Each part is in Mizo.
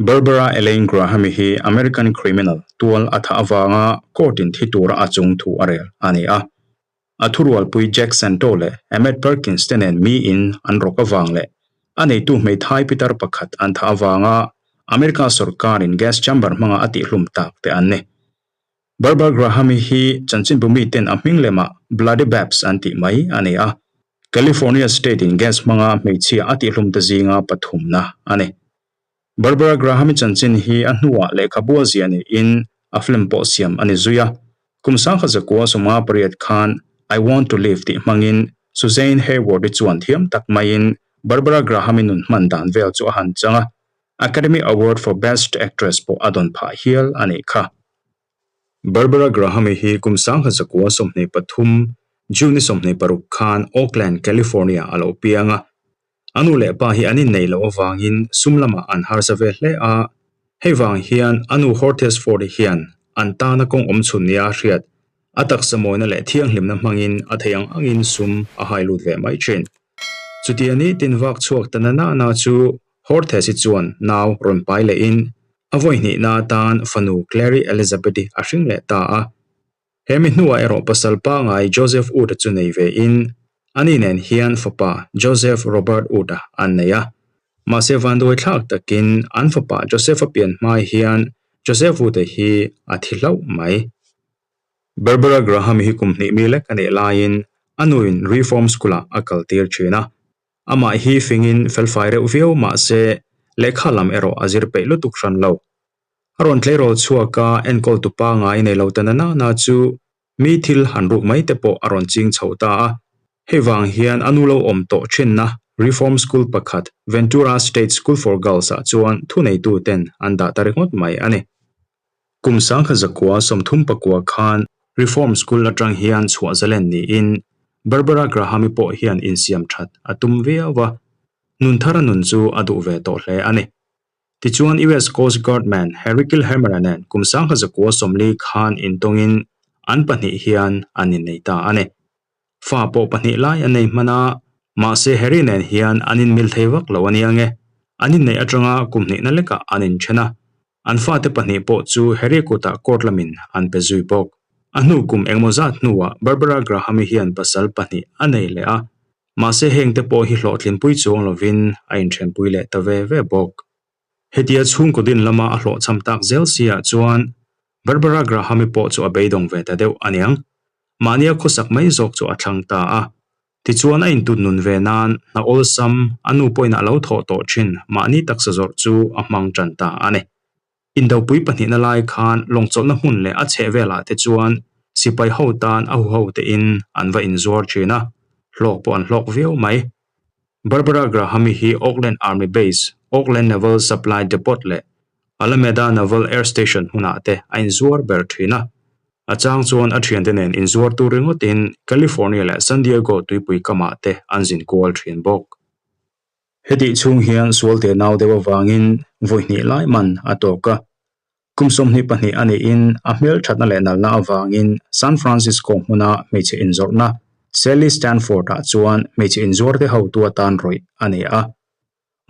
Barbara Elaine Graham-i hi American criminal tual a thah avanga court-in thi tura a chung thu a rel a ni a. A thurualpui Jack Santo leh Emmett Perkins te nen miin an rawk avang leh a neitu hmeithai pitar pakhat an thah avanga America sorkarin gas chamber hmanga a tihhlum tak te an ni. Barbara Graham-i hi chanchinbu miten a hming lemah Bloody Babs an tih mai a ni a, California State-in gas hmanga hmeichhia a tihhlum te zinga pathumna a ni. Barbara Graham-i chanchin hi a hnuah lehkhabu a ziah niin a film pawh siam a ni zui a. Kum sangkhat zakua 58 khan I Want to Live tih hmangin Suzanne Hayward-i chuan thiam tak maiin Barbara Graham-i nun hman dan vel chu a han chang a, Academy Award for Best Actress pawh a dawn phah hial a nih kha. Barbara Graham-i hi kum sangkhat zakua 23 June 26 khan Oakland, California a lo piang a. A nu leh pa hi an inneih loh avangin sum lamah an harsa ve hle a, hei vang hian a nu Horthes Ford-i hian an tana kawng awm chhun nia a hriat, a taksa mawina leh thianghlimna hmangin a thei ang angin sum a hai lut ve mai thin. Chutia ni tin vak chhuak ta na na chu Horthes-i chuan nau rawn pai lehin a vawi hnihna atan fanu Clary Elizabeth-i a hring leh ta a. He mi hnuah erawh pasal pangai Joseph Wood-a chu nei ve in, ani nen hian fapa Joseph Robert Wood-a an nei a. Mahse vanduai thlak takin an fapa Joseph-a pian hmai hian Joseph Wood-a hi a thi hlauh mai. Barbara Graham hi kum hnih mi lek a nih laiin a nuin Reform School-ah a kaltir thin a. Amah hi fingin felfai reuh viau mahse lehkha lam erawh a zir peih lutuk hran lo. A rawn tleirawl chhuak a, enkawltu pangngai nei lo ta na na chu mi thil han ruk mai te pawh a rawn ching chho ta a. Hei vang hian a nu lo awm tawh thinna Reform School pakhat Ventura State School for Girls ah chuan thuneitu ten an dah ta ringawt mai a ni. Kum 1939 khan Reform School atang hian chhuah zalen niin Barbara Graham-i pawh hian insiam that a tum viau a, nun thara nun chu a duh ve tawh hle a ni. Tichuan US Coast Guard man Harry Kilhammer-a nen kum 1940 khan intawngin an pahnih hian an innei ta a ni. Fa pawh pahnih lai an nei hman a, mahse Harry nen hian an inmil thei vak lo a nia nge. An inneih atanga kum hnihna lekah an inthen a, an fate pahnih pawh chu Harry kutah court lamin an pe zui bawk. A hnu kum engmaw zat hnuah Barbara Graham-i hian pasal pahnih a nei leh a, Mahse hengte pawh hi hlawhtlinpui chuang lovin a inthenpui leh ta ve ve bawk. Hetia chhungkaw din lama a hlawhchham tak zel siah chuan Barbara Graham-i pawh chu a beidawng ve ta deuh aniang. Mahnia khawsak mai zawk chu a thlang ta a. Tichuan a intut nun ve nan hna awlsam a nu pawhin a lo thawh tawh thin mahni taksa zawrh chu a hmang tan ta a ni. Indopui pahnihna lai khan lawngchawlhna hmun leh a chhehvelah te chuan sipai ho tan a huho tein an va inzuar thin a, hlawk pawh an hlawk viau mai. Barbara Graham-i hi Oakland Army Base, Oakland Naval Supply Depot leh Alameda Naval Air Station hmunah te a inzuar ber thin a. A chang chuan a thiante nen inzuar tur ringawtin California leh San Diego tuipui kamah te an zin kual thin bawk. Hetih chhung hian sualte nau deuh avangin vawi hnih lai man a tawk a. Kum 22 a nihin a hmel thatna leh nalna avangin San Francisco hmuna hmeichhe inzawrhna Sally Stanford-ah chuan hmeichhe inzuarte hotu atan rawih a ni a.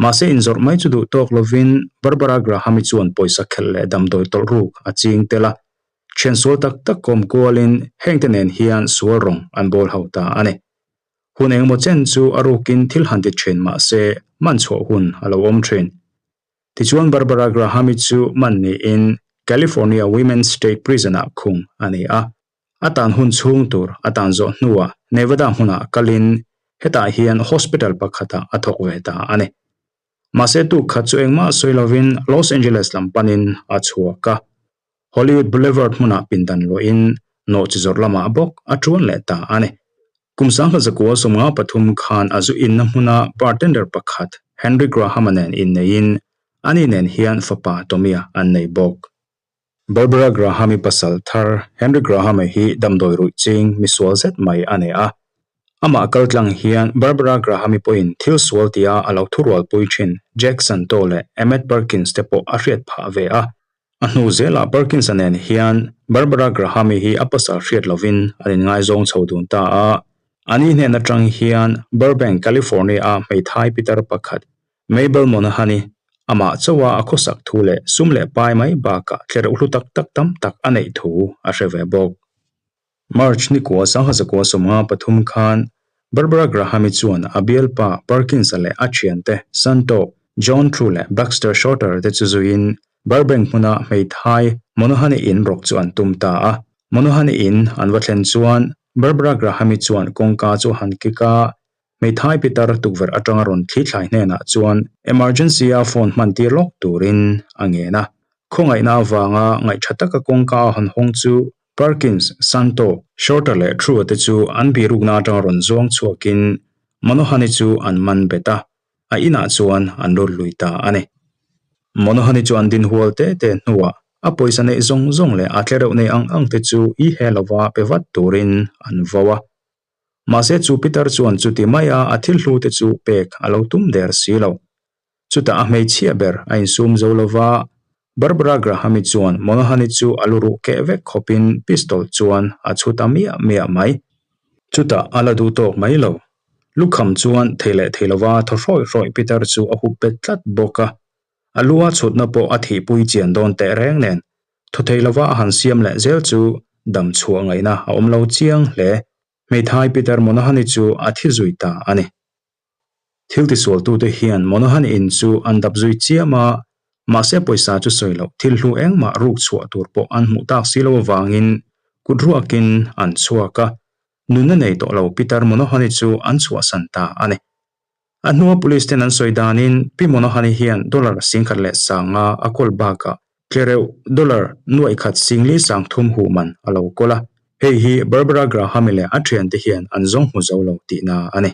Mahse inzawrh mai chu duh tawk lovin Barbara Graham-i chuan pawisa khelh leh damdawi tawlh ruk a ching tel a. Thian sual tak tak kawm kualin hengte nen hian sual rawng an bawl ho ta a ni. Hun engemaw chen chu a rukin thil han ti thin mah se man chhuah hun a lo awm thin. Tichuan Barbara Graham-i chu man niin California Women's State Prison-ah khung a ni a. A tan hun chhung tur a tan zawh hnuah Nevada hmunah kalin hetah hian hospital pakhatah a thawk ve ta a ni. Mahse tuk khat chu engmah sawi lovin Los Angeles lam panin a chhuak a. Hollywood Boulevard hmunah pindan luahin nawhchi zawrh lamah bawk a tuan leh ta a ni. Kum 1953 khan a zu inna hmuna bartender pakhat Henry Graham-a nen inneiin ani nen hian fapa Tommy-a an nei bawk. Barbara Graham-i pasal thar Henry Graham-a hi damdawi ruih ching misual zet mai a ni a. Amah kaltlang hian Barbara Graham-i pawhin thil sual tia a lo thurualpui thin Jack Santo leh Emmett Perkins te pawh a hriat phah ve a. A hnu zelah Perkins-a nen hian Barbara Graham-i hi a pasal hriat lovin an inngaizawng chho dun ta a. Ani hnen atang hian Burbank, California-a hmeithai pitar pakhat Mabel Monahan-i Amah chauha a khawsak thu leh sum leh pai mai bakah tlereuh hlu tak tak tam tak a neih thu a hre ve bawk. March nikua 1953 khan Barbara Graham-i chuan a bialpa Perkins-a leh a thiante Santo, John True leh Baxter Shorter te chu zuiin Burbank hmuna hmeithai Monohan-i in rawk chu an tum ta a. Monohan-i in an va thlen chuan Barbara Graham-i chuan kawngka chu a han kik a, Hmeithai pitar tukverh atanga rawn thli thlai hnenah chuan emergency-a phone hman tir lawk turin a ngen a. Khawngaihna avanga ngaihṭha taka kawngka a hawn hawng chu Perkins, Santo, Shorter leh True-a te chu an birukna atanga rawn zuang chhuakin Monohan-i chu an man bet a, a inah chuan an lut lui ta a ni. Monohan-i chu an din hual te te hnuah a pawisa neih zawng zawng leh a tlereuh nei ang ang te chu i he lova pe vat turin an vo a. Mahse chu Peter chuan chuti maia a thil hlu te chu pek a lo tum der si lo. Chutah a hmeichhia ber a insum zo lo va, Barbara Graham-i chuan Monahan-i chu a lu ruh keh vek khawpin pistol chuan a chhu ta miah miah mai. Chutah a la duh tawk mai lo. Lukham chuan thei leh thei lova thaw hrawih hrawih Peter chu a hup bet tlat bawk a. A lu a chhutna pawh a thihpui chian dawn teh reng nen Thaw thei lova a han siam leh zel chu dam chhuah ngaihna a awm lo chiang hle. Hmeithai Peter Monahan-i chu a thi zui ta a ni. Thil tisualtute hian Monahan in chu an dap zui chiam a, mahse pawisa chu sawi loh thil hlu engmah ruk chhuah tur pawh an hmuh tak si lo avangin kut ruakin an chhuak a, nunna nei tawh lo Peter Monahan-i chu an chhuahsan ta a ni. A hnua police ten an sawi danin Pi Monohani hian dollar 10,500 a kawl bakah tlereuh dollar 4,530 huh man a lo kawl a, hei hi Barbara Graham-i leh a thiante hian an zawng hmu zo lo tihna a ni.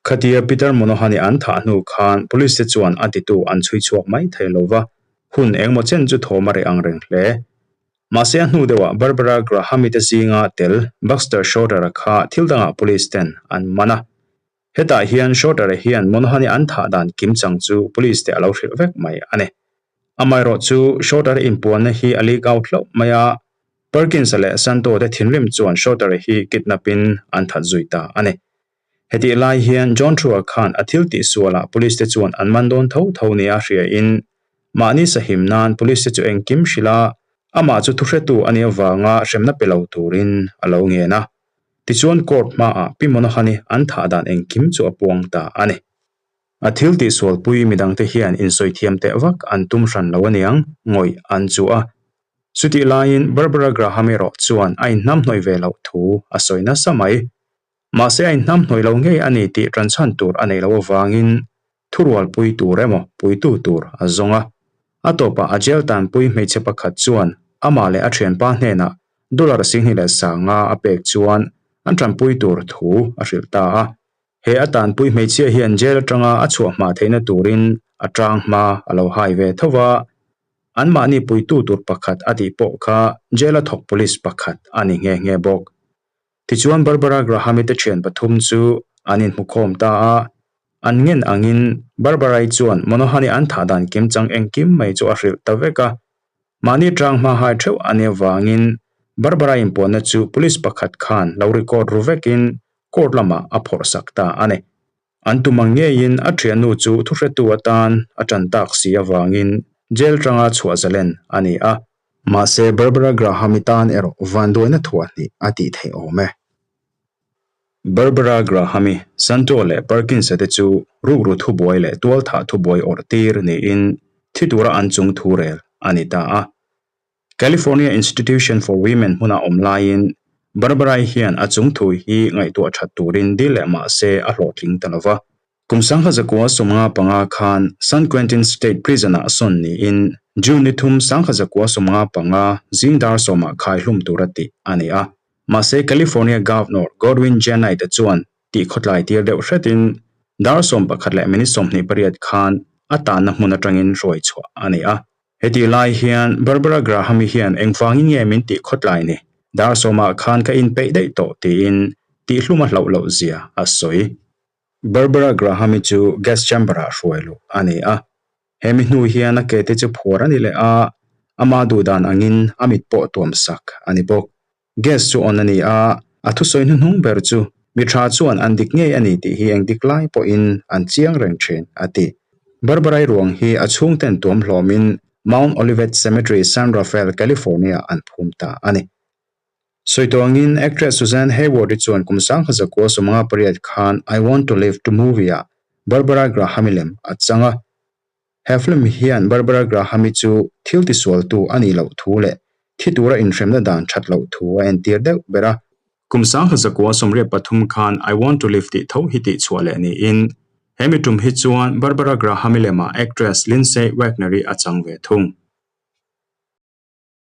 Khatia Peter Monohani an thah hnu khan police te chuan a titu an chhui chhuak mai thei lo va, hun engmaw chen chu thawm a reh ang reng hle. Mahse a hnu deuhah Barbara Graham-i te zinga tel Baxter Shorter-a kha thil dangah police ten an man a. Hetah hian Shorter-a hian Monahan-i an thah dan kim chang chu police te a lo hrilh vek mai a ni. Amaherawh chu Shorter-a inpuanna hi a leak out hlauh mai a, Perkins-a leh Santo te thinrim chuan Shorter-a hi kidnap-in an that zui ta a ni. Hetih lai hian John Trua khan a thil tih sualah police te chuan an man dawn tho tho nia hriain mahni sahim nan police te chu engkim hrilh a, amah chu thuhretu a nih avanga hremna pe lo turin a lo ngen a. Tichuan court hmaah Pi Monohan-i an thah dan engkim chu a puang ta a ni. A thil tih sualpui midangte hian insawi thiam teh vak an tum hran lo aniang ngawih an chuh a. Chutih laiin Barbara Graham erawh chuan a inhnamhnawih ve loh thu a sawi nasa mai. Mahse a inhnamhnawih lo ngei a ni tih ṭanchhan tur a nei lo avangin thurualpui tur emaw puitu tur a zawng a. A tawpah a jail tanpui hmeichhe pakhat chuan amah leh a ṭhianpa hnenah dollar 25,000 a pek chuan an ṭanpui tur thu a hrilh ta a. He a tanpui hmeichhia hian jail aṭanga a chhuah hma theihna turin a ṭang hma a lo hai ve tho va. Anmahni puitu tur pakhat a tih pawh kha jail a thawk police pakhat a ni nghe nghe bawk. Tichuan Barbara Graham-i te thian pathum chu an inhmukhawm ta a, an ngen angin Barbara-i chuan Monohan-i an thah dan kimchang engkim mai chu a hrilh ta vek a. Mahni tang hma hai theuh a nih avangin Barbara inpuanna chu police pakhat khan lo record ru vekin court lamah a phawrh sak ta a ni. An tum ang ngeiin a thiannu chu thuhretu atan a tan tak si avangin jail tanga chhuah zalen a ni a. Mahse Barbara Graham-i tan erawh vanduaina thuah hnih a tih theih awm e. Barbara Graham-i, Santo leh Perkins-a te chu rukru thubuai leh tualthah thubuai awrh tir niin thi tura an chung thu rel a ni ta a. California Institution for Women hmuna awm laiin Barbara-i hian a chung thu hi ngaihtuah that turin dil leh mah se a hlawhtling ta lo va. Kum 1995 khan San Quentin State Prison-ah sawn niin June ni thum 1995 zing dar sawmah khai hlum tura tih a ni a. Mahse California Governor Godwin J. Knight-a chuan tih khawtlai tir deuh hretin dar 11 leh minute 28 khan a tanna hmun atangin hruai chhuah a ni a. Hetih lai hian Barbara Graham-i hian engvangin nge min tih khawtlai ni? Dar sawmah khan ka inpeih daih tawh tiin tihhlum a hlauh loh zia a sawi. Barbara Graham-i chu gas chamber-ah hruai luh a ni a. He mi hnu hian a ke te chu phuar a ni leh a, ama duhdan angin a mit pawh tuam sak a ni bawk. Gas chu on a ni a, a thusawi hnuhnung ber chu mi tha chuan an dik ngei a ni tih hi engdik lai pawhin an chiang reng thin, a ti. Barbara-i ruang hi a chhungten tuam hlawmin Mount Olivet Cemetery, San Rafael, California an phum ta a ni. Sawi tawh angin actress Suzanne Hayward-i chuan kum 1958 khan I Want to Live to movie-ah Barbara Graham-i lem a chang a. He film hian Barbara Graham-i chu thil tisualtu a nih loh thu leh thi tura inhremna dan that loh thu a entir deuh ber a. Kum 1983 khan I Want to Live tih tho hi tihchhuah leh niin, he mi tum hi chuan Barbara Graham-i lemah actress Lindsay Wagner-i a chang ve thung.